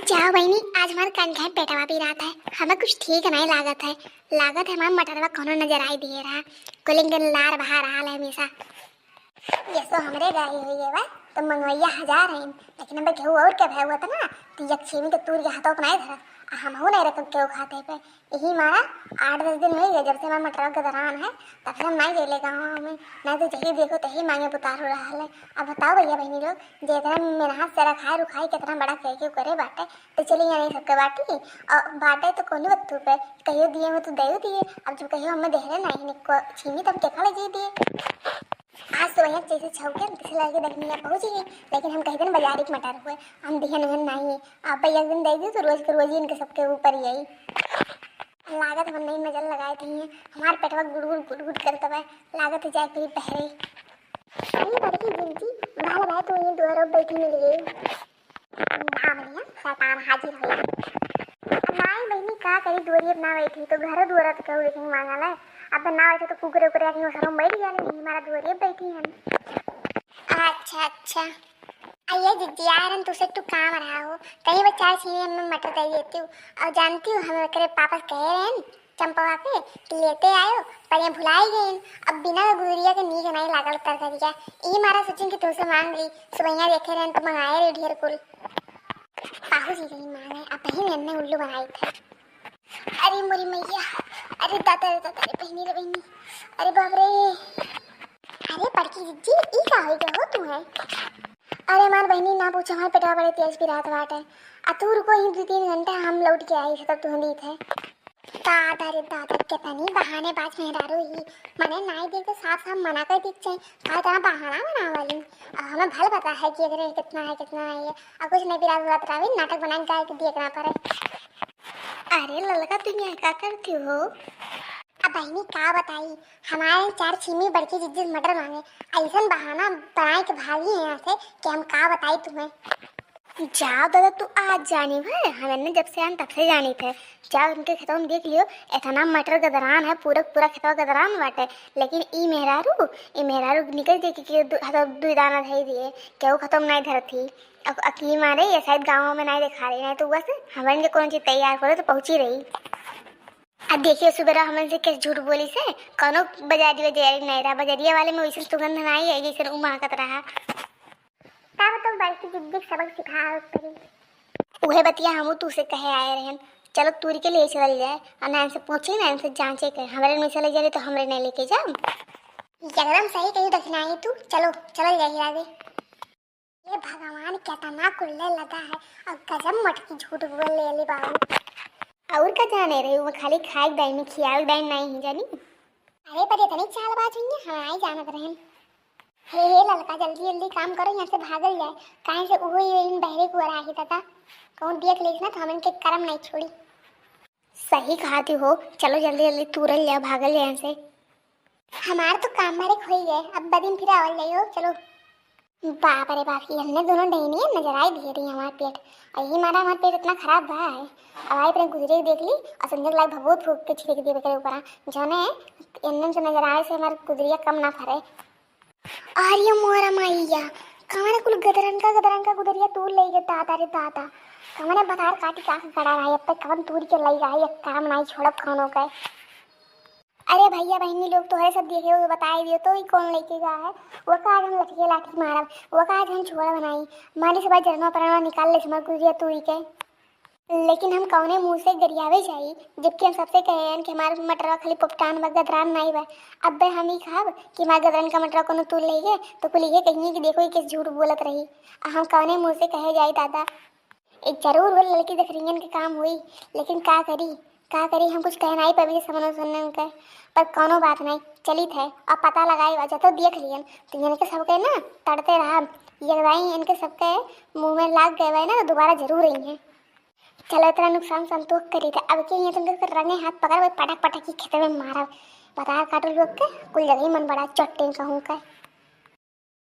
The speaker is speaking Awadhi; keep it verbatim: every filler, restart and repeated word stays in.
जाओ बहिनी, आज हमार कनखै पेटवा पिरात है, हमें कुछ ठीक नहीं लागत है। लागत है हमार मटरवा कौनो नजर आई दिए रहा, कुलिंगन लार बहा रहा है हमेशा। ये सो हमरे गाई हुई है बा, तो मंगवैया हजार हैं, लेकिन अब केहू और के भय हुआ था ना, तो यक्षिमी के तूर के हाथों अपनाए धरा, आ हमहू नहीं रखब केहू खाते पे। यही मारा आठ दस दिन हो गए जब से हमार मटरवा गदरान है, तब से हम नहीं गए गाँव में, नहीं तो जही देखो तही मांगे पुतार हो रहा है। अब बताओ भैया बहनी लोग, जे इतना मेहनत से रखाए रुखाए, कितना बड़ा कह के करे बाटे, तो चली जाने सबके बाटी। और बाटे तो कोनी बत्तू पे, कहियो दिए में तो दे दिए, अब जब कहियो हमें देहरे नहीं निको छीनी, तब देखा ले जी दिए। आज तो भैया जैसे छौके न तैसे लगे दखनिया पहुँची गई, लेकिन हम कह दिन बाजारी के मटर हुए, हम दिहन उहन नहीं। अब भैया एक दिन दे दी तो रोज के रोज ही इनके सबके ऊपर ही आई। लागत हम नहीं नजर लगाए थे, हमार पेटवा गुड़ गुड़ गुड़ गुड़ करत बा, लागत है जाए कहीं बहरे। अरे बड़की जिज्जी, भला भाई तू ये दुआरो बैठी मिल गई। भामलिया शैतान हाजिर होई। नाई बहिनी का करी, दुआरी अब ना बैठी तो घर दुआरा तो केहू देखे मांगा ले। अब ना बैठे तो कुकुरे उकरे आके ओसरो बैठ गया, नहीं हमारा दुआरी अब बैठी हन। अच्छा अच्छा। आइए जिज्जी, आ रहन तुसे तू काम रहा हो, कहीं वो चार छीने में मटर दे देती हूँ। और जानती हूँ हम एकरे पापा से कहे रहन चंपवा के कि लेते आयो, पर ये भुलाई गई। अब बिना गुदरिया के नीक नहीं लागल तरकारिया। ई मारा सोचिन कि तुमसे मांग ली, सुबहिया देखे रहन तो मंगाए रही ढेर कुल। पाहू जी रही मांगे, अब बहिन एन्ने उल्लू बनाई थे। अरे मोरी मैया, अरे दादा रे दादा रे, बहिनी रे बहिनी, अरे बाप रे। अरे बड़की जिज्जी, ई का हो गया हो तू है? अरे हमार बहिनी ना पूछो, हमारे पेटवा बड़े तेज पिरात बाटे। आ तू रुको ही दो तीन घंटा, हम लौट के आई तब तू दी थे। दादा रे दादा, कितनी बहानेबाज मेहरारू ही। मने नाई देख तो साफ साफ मना कर देख चाहे, का इतना बहाना बनावली। अब हमें भल पता है कि अगर कितना है, कितना है ये। अब कुछ नहीं पिरात उरात रहा, नाटक बना के गाय के देखना पड़े। अरे ललका, तू यहाँ का करती हो? अब बहिनी का बताई, हमारे चार छीमी बड़की जिज्जी मटर मांगे, ऐसन बहाना बनाए के भागी है यहाँ से कि हम का बताई तुम्हें। जाओ दादा, तू आज जानी है, हम इन्हें जब से आन तब से जानी थे। जाओ उनके खेतों में देख लियो, इतना मटर गदरान है, पूरा पूरा खेतवा गदरान बाटे। लेकिन ई मेहरारू, ई मेहरारू निकल जाए कि, कि दु-, हतो दुई दाना धई दिए, केहू खेतों में नहीं धरती। अब अकी मारे ये शायद गाँव में नहीं दिखा रही, नहीं तो बस हमन के कौन चीज तैयार करे तो पहुँची रही। अब देखिए सुबेरा हमन से किस झूठ बोली से, कौनो बाजारी बाजारी नहीं रहा, बाजारिया वाले में वैसे सुगंध नहीं है जैसे उ महकत रहा। तब तो बड़की जिज्जी सबक सिखा पड़ी। उहे बतिया हमू तू से कहे आए रहन, चलो तूरी के ले चलल जाए, और ना इनसे पूछे ना इनसे जांचे के, हमरे में चले जाए तो हमरे नहीं लेके जाओ। एकदम सही कही दखिनाही तू, चलो चलल जाए आगे। ये भगवान, कितना कुल्ले लगा है और गजब मोटकी झूठ बोल ले ली बाबू। और का जाने रहे, वो खाली खाए के दाई में, खियावे के दाई नहीं है जानी। अरे पर इतनी चालबाज हुई है, हाँ, आई जानत रहन। हे, हे ललका, जल्दी जल्दी काम करो, यहाँ से भागल जाए, काहे से उहो इन बहरे कुआरा आही दादा, कहूँ देख लेस ना तो हम इनके करम नहीं छोड़ी। सही कहा तू हो, चलो जल्दी जल्दी तूरल जाए, भागल जाए यहाँ से। हमार तो काम मारे खोई गए, अब बदिन फिर आवल जाई हो, चलो। बाप रे बाप, ये हमने दोनों डहनिया नजर आई दे रही हमार पेट, और यही मारा हमार पेट इतना खराब बा है। अब आई अपने गुजरे देख ली और संजय लाल भभूत फूक के छिड़क दिए एकरे ऊपर, जाने इन्हन से नजर आवे से हमार गुजरिया कम ना फरे। अरे मोरा मैया, कवने कुल गदरन का, गदरन का गुदरिया तूर ले गए दादा रे दादा। कवने बतार काटी का के गड़ा रहा है, अब तक कवन तूर के लई गई, एक काम नहीं छोड़ब कौनो के। अरे भैया बहिनी लोग, तोहरे सब देखे हो, बताए दियो तो ई कौन लेके गया है? वो का आज हम लठिया लाठी मारब, वो का आज हम छोड़ा बनाई, मारी सब जनवा परानवा निकाल ले, हमार गुदरिया तूरी के। लेकिन हम कौने मुंह से गरियावे जाई, जबकि हम सबसे कहे हैं कि हमार मटरवा खाली पोपटान बा, गदरान नाई बा। अब्बे हम ही कहब कि हमार गदरन का मटरवा कोनो तूर ले गए, तो कुल ये कहिए कि देखो, ये किस झूठ बोलत रही। आ हम कौने मुंह से कहे जाई दादा? ए, जरूर वो लड़की दखरियन के काम हुई, लेकिन का करी, का करी, हम कुछ कह नाई पावी समनो सुनने उनके। पर कौनो बात नहीं, चलित है, अब पता लगाई, वजह तो देख लियन, तो इनके सबके ना तड़ते रहा, ये भाई इनके सबके मुंह में लाग गए भाई ना, तो दोबारा जरूर आई हैं। चलो, इतना नुकसान संतोष करी थे, अब के ये तुमके रंगे हाथ पकड़, वही पटक पटक के खेते में मारा, बता काटो लोग के, कुल जगह ही मन बड़ा चट्टे कहूँ का।